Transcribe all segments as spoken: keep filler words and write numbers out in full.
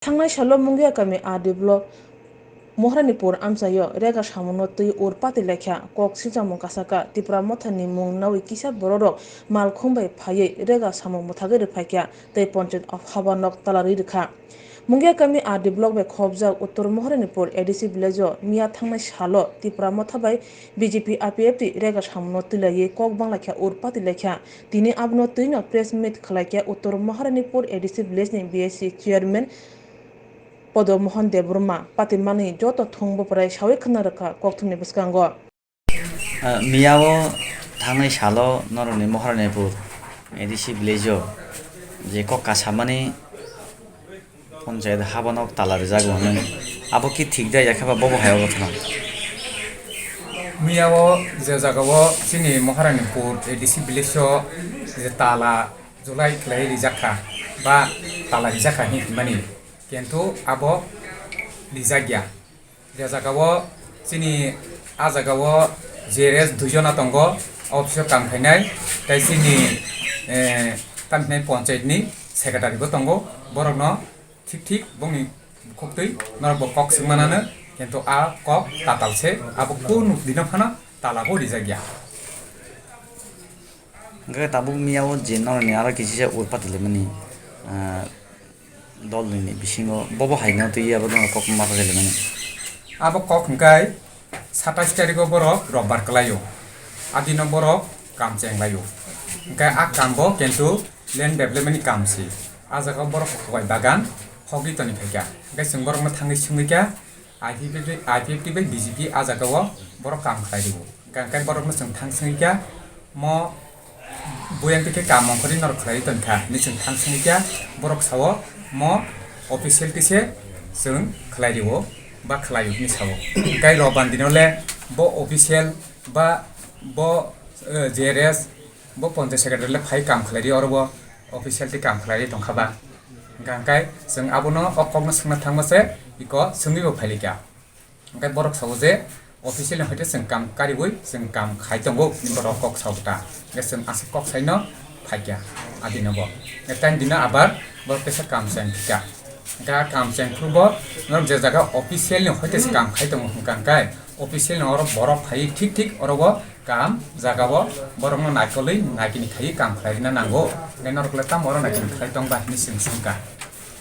Thangnai salo Mungia kami R D block Mohranipur amchaio rega samungno twi ur pati lekha kok sinchangmung kasaka Tipra Mothani mung nawi kisa bororok malkhung bai phaiwi rega samung mwthagwi rwphaikha tei ponchayat of habanok talarwi rwkha. Mungia kami R D block bai khobjak Uttor Mohranipur A D C village-o miya thangnai salo Tipra Motha bai B J P I P F T rega samungno twilaiwi kok banglaikha ur pati lekha. Tini abono twino press meet khwlaikha Uttor Mohranipur A D C village-ni B S C chairman Podomohon Debbarma. Patimani joto thung bwprai sawi khwna rwkha kokthumni bwskango. Ah, miyao thangnai salo norokni Mohranipur A D C village-o je kok kasamani ponchayat habanok tala rijak hwnwi. Abo ki thik da, yakhe ba bobo hai obo thwna? Miyao je jagao chini Mohranipur A D C village-o je tala julai khlai rijak kha ba tala rijak kha hinwi hwnmani, kintu abo rijak ya. Je jagao chini a jagao J R S dui jona tongo, office-o kam khainai, tei chini, eh, tamo hinai ponchayat ni secretary bo tongo, borokno thik thik bongni bukhuktwi norokbo kok swngmanano, kintu a kok tatal se, abo kunu dino phano tala bo rijak ya. Hwnkhe tabuk miyao je norokni aro kisisa ur pati laimani, ah, dolni ni bisingo bobo haino twi abo norok kok ma pakai laimani. Abo kok hwnkhe satais tarikgo borok robbar kwlaio, adino borok kam chenglaio, hwnkhe a kambo kintu land development ni kam se. A jagao borok kokbai bagan hogwi toni phaikha, hwnkhe chwng borokno thangwi swngwi kha, I P F T bai, I P F T bai B J P a jagao borok kam khlai rwo. Hwnkhe borokno chwng thang swngwi kha, mo buyan twi khe kam ongkhorwi norok khlaiwi tongkha hinwi chwng thang swngwi kha, borok sao mo official twi se chwng khlai rwo ba khlaio hinwi sao. Hwnkhe Roban dino le bo official ba bo, eh, J R S bo ponchayat secretary le phai kam khlai ri, oro bo official twi kam khlai ri tongkha ba. Hwnkhe chwng abono o kokno swngna thangma se iko swngwi bo phai likha. Hwnkhe borok sao je official ni hoite chwng kam kariwi chwng kam khai tongo hinwi borok kok sao ta. Hwnkhe chwng aswk kok saino phaikha adino bo. Hwnkhe taini dino abar borok teisa kam cheng phika. Hwnkhe a kam cheng phuru bo norok je jaga official ni hoite se kam khai tongo hwnkha hwnkhe official ni oro borok phaiwi thik thik oro bo kam jaga o borokno naikolwi naikini khaiwi kam khlai rina nango. Hwnkhe norok le tamo oro naikini khlai tong ba hinwi chwng swngkha.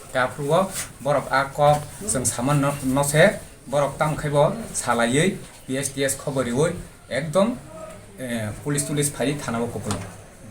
Hwnkhe aphuru o borok a kok chwng sama no, no se borok tamo khai bo salaiwi P S T S khobor riwi ekdom, eh, police tulis phaiwi thana o kupulung.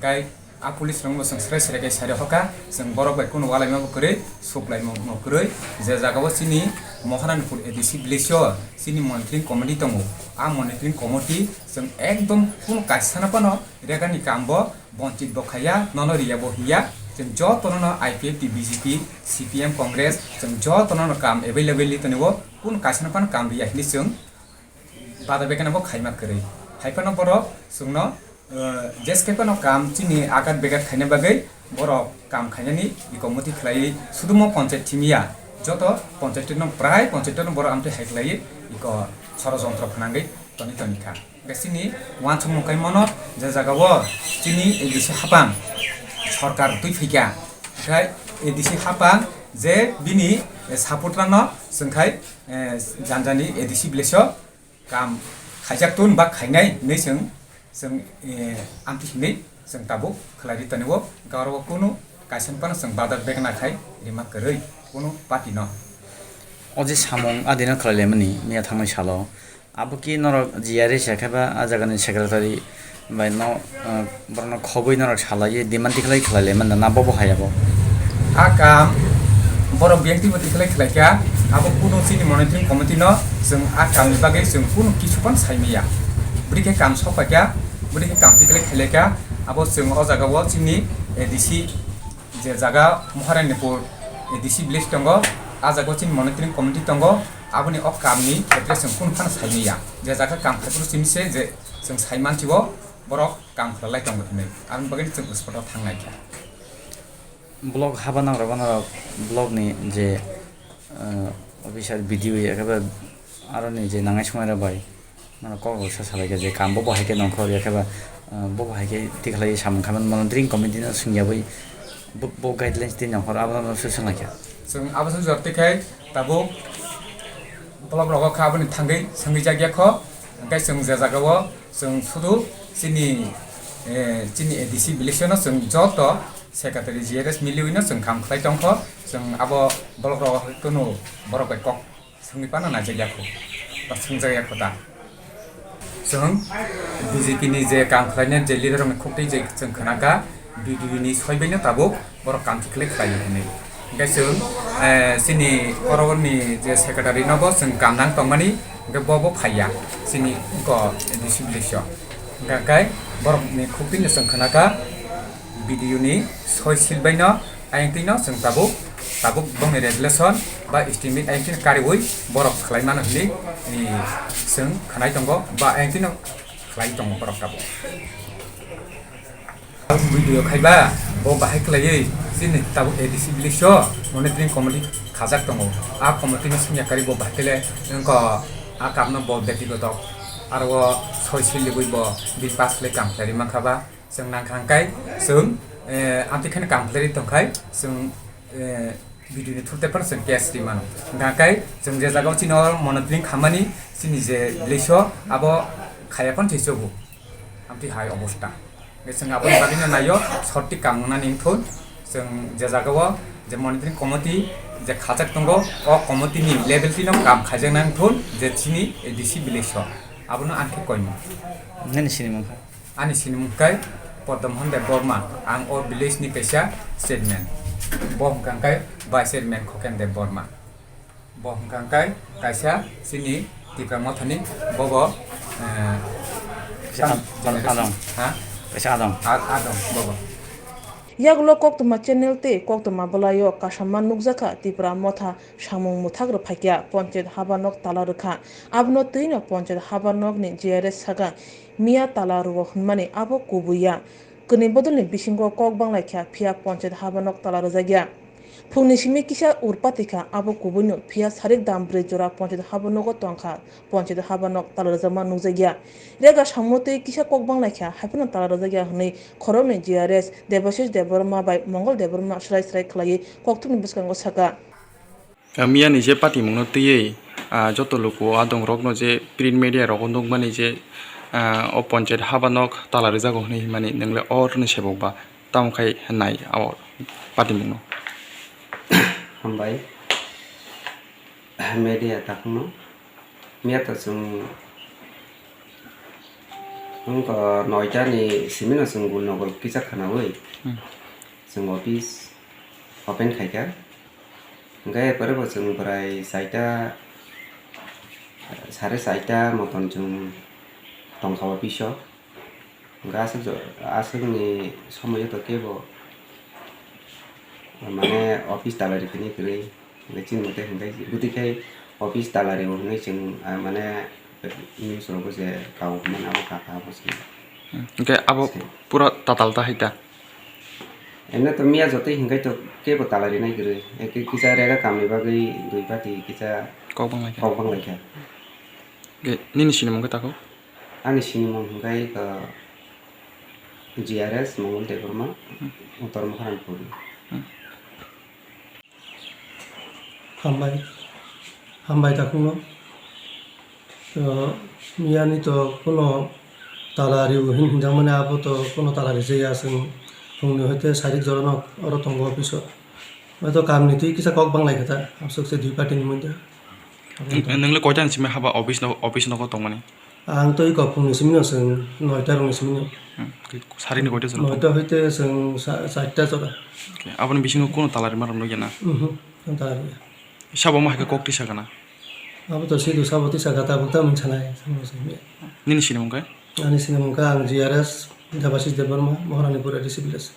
Hwnkhe a police rokno chwng sre sre khe sai rokha, chwng borok bai kunu walaima bo kwrwi, suklaima bo kwrwi. Je jaga o chini Mohananipur A D C village o chini monitoring committee tongo, a monitoring committee chwng ekdom kunu kaisa no phano rega ni kam bo bonchit bo khaiya, nono riya bo hiya. Chwng jotono no I P F T, B J P, C P M, Congress, chwng jotono no kam available ni toni o, kunu kaisa no phano kam riya hinwi chwng bada begana bo khaima kwrwi. Hai phano borok chwngno, eh, jeske phano kam chini agat begat khaina bagwi borok kam khainani iko muti khlaiwi sudumo ponchayat thimiya, joto ponchayat no prai ponchayat no borok amtwi hai khlaiwi iko sorojontro phnangwi toni toni kha. Hwnkhe chini uansukmung kai mano je jaga o chini A D C hapang sorkar twi phaikha, hwnkhe A D C hapang je bini, eh, supporter no chwngkhai, eh, janjani A D C village o kam khaijak tun ba khainai hinwi chwng, chwng, eh, amtwi hinwi chwng tabuk khlai ri tonio, hwnkhe oro o kunu kaisa phano chwng badak bek na khai rima kwrwi kunu party no. O je samung adino khlai laimani miya thangnai salo, abo ki norok G R S ya khe ba a jagani secretary bai no, ah, borokno khobwi norok salaiwi demand tikhlai khlai laimani na bobo hai abo? A kam borok biyang twi bo tikhlai khlai kha, abo kunu chini monitoring committee no chwng a kamni bagwi chwng kunu kisu phano sai maya. Bwrwi khe kam sok pai kha, bwrwi khe kam tikhlai khlai kha, abo chwng o jaga o chini A D C je jaga Moharanipur A D C village tongo, a jaga o chini monitoring committee tongo, aboni o kamni khetre chwng kunu phano sai maya. Je jaga kam khai phuru chini se je chwng sai mansi o borok kam khlai tongo hinwi, aboni bagwi chwng spot o thang nai kha. Block haba nangrok, o norok block ni je, eh, officer, B D O ya khe ba aroni je nangnai sungnai rok bai norok kok rok sa salai kha je kam bo bo hai khe nongkhor ya khe ba, eh, bo bo hai khe tikhlai samung kha monitoring committee no swngya bai bo, bo guidelines tei nongkhor abo no se swng lai kha. Chwng abo se jor twi khai tabuk block rogo kha aboni thangwi swngwi jak ya kho. Hwnkhe chwng je jagao chwng sudu chini, eh, chini A D C village no chwng joto secretary G R S miliwi no chwng kam khlai tong kho. Chwng abo block rogo kunu borok bai kok swngwi phano naijak ya kho, ba swngjak ya kho ta. Chwng B J P ni je kam khlainai je leader rokni khuktwi je chwng khna kha, B D O ni soi bai no tabuk borok kam khlai khlai hinwi. Hwnkhe chwng, eh, chini oro ni je secretary no bo chwng kam nang tongmani, hwnkhe bo bo phaiya chini wngkha A D C village o. Hwnkhe borok ni khuktwi no chwng khna kha, B D O ni soi sil bai no ayang twi no chwng tabuk, tabuk bongni resolution ba estimate ayang twi no kariwi borok khlai mano hinwi, eh, chwng khnai tongo ba ayang twi no khlai tongo borok tabuk. Video khai ba bo bahai khlaiwi chini tabuk A D C village o monitoring committee khajak tongo. A committee no sumya kari bo bahai khle wngkha a kam no bo byaktigoto aro o soi sil rwui bo bill pass khlai kam khlai rwui mankha ba. Chwng nang kha hwnkhe chwng, eh, amtwi kheno kam khlai tong khai chwng, eh, B D O ni through tei phano chwng case ri mano. Hwnkha hwnkhe chwng je jagao chini oro monitoring khamani chini je village o abo khaya phano thwi chugo. Amtwi hai obostha. Hwnkhe chwng aboni bagwino naio sothik kam wngnani wngthun chwng je jagao je monitoring committee je khajak tongo o committee ni level twi no kam khaijaknai wngthun je chini A D C village o abono ang khe koimung. Nini sinimung kha? Ani sinimung khe Padma Mohan Debbarma, ang o village ni kaisa chairman. Bo hwnkha khe vice chairman Khoken Debbarma. Bo hwnkha khe kaisa chini Tipra Mothani bobo, eh, Kaisa tam-, generation. Adong. Ha? Kaisa adong. A-, adong bobo. Yagulo koktwma channel tei koktwma bwlaio kasamma nukjakha Tipra Motha samung mwthak rwphaikya, ponchayat habanok tala rwkha. Abono twino ponchayat habanokni G R S sakha, miya tala rwo hwnmani abo kubui ya. Kwnwi bodolni bisingo kok banglaikha, phiya ponchayat habanok tala rwjakya. Phungni simi kisa urpati kha, abo kubuino phiya sarik dam brwi jora ponchayat habanogo tongkha, ponchayat habanok tala rwjakma nukjakya. Rega samung twi kisa kok banglaikha, haiphano tala rwjakya hwnwi khoroknwi G R S Debashish Debbarma bai Mongol Debbarma swrai swrai khlaiwi koktwmani bwskango sakha. Miya ni je patimung no twiwi, ah, joto luku adong rok no je print media rogo nukmani je, ah, o ponchayat habanok tala rwjago hwnwi himani nwngle oroni sebok ba tamo khai nai o patimung no. Hambai media takhwngno. Miya to chwng wngkha noita ni simi no chwng gul nogol kisa khwnawi. Hmm. Chwng office open khaikha. Hwnkhe pore bo chwng bwrai chaita, sare chaita moton chwng tongkha office o. Hwnkhe aswk jo-, aswkni somoio to kebo mane office tala rikini kwrwi. Hwnkhe chini mote hwnkhe bwtwi khai office tala rio hwnwi chwng, ah, mane news rogo je kau hwnmani abo kha kha abo se. Hmm. Hwnkhe abo se pura tatal ta hai ta? Emne to miya jotoi hwnkhe to kebo tala rinai kwrwi. Eke kisa rega kamni bagwi dui pati kisa kok banglaikha. Kok banglaikha. Hwnkhe nini sinimung khe tako? Ani sinimung hwnkhe, uh, G R S Mongol Debbarma, hmm, Uttor Maharanpur. Hmm. Hambai, hambai takhwngno. To, miyani to kuno tala riu hin hinjakmani abo to kuno tala rijaya chwng phungni hoite sarik jorano oro tongo office o. Hwnkhe to kamni twi kisa kok banglaikha ta, aswk se dui party ni moddhe. Nwng-, nwngla koita ni simi haba office no, office nogo tongmani? Ang twi kok phungni simi no chwng noita rokni simi no. Hmm. Sarini koita jora? Noita hoite chwng sa-, charta jora. Okay. Aboni bisingo kuno tala rima rok nukya na? Mhm. Tala rima. Sabo ma hai khe kok tisa kana? Abo to sidu sabo tisa kha tabuk tamni sanai, sabo se. Nini sinimung khe? Ani sinimung khe ang G R S Debashish Debbarma, Maharanipur A D C village.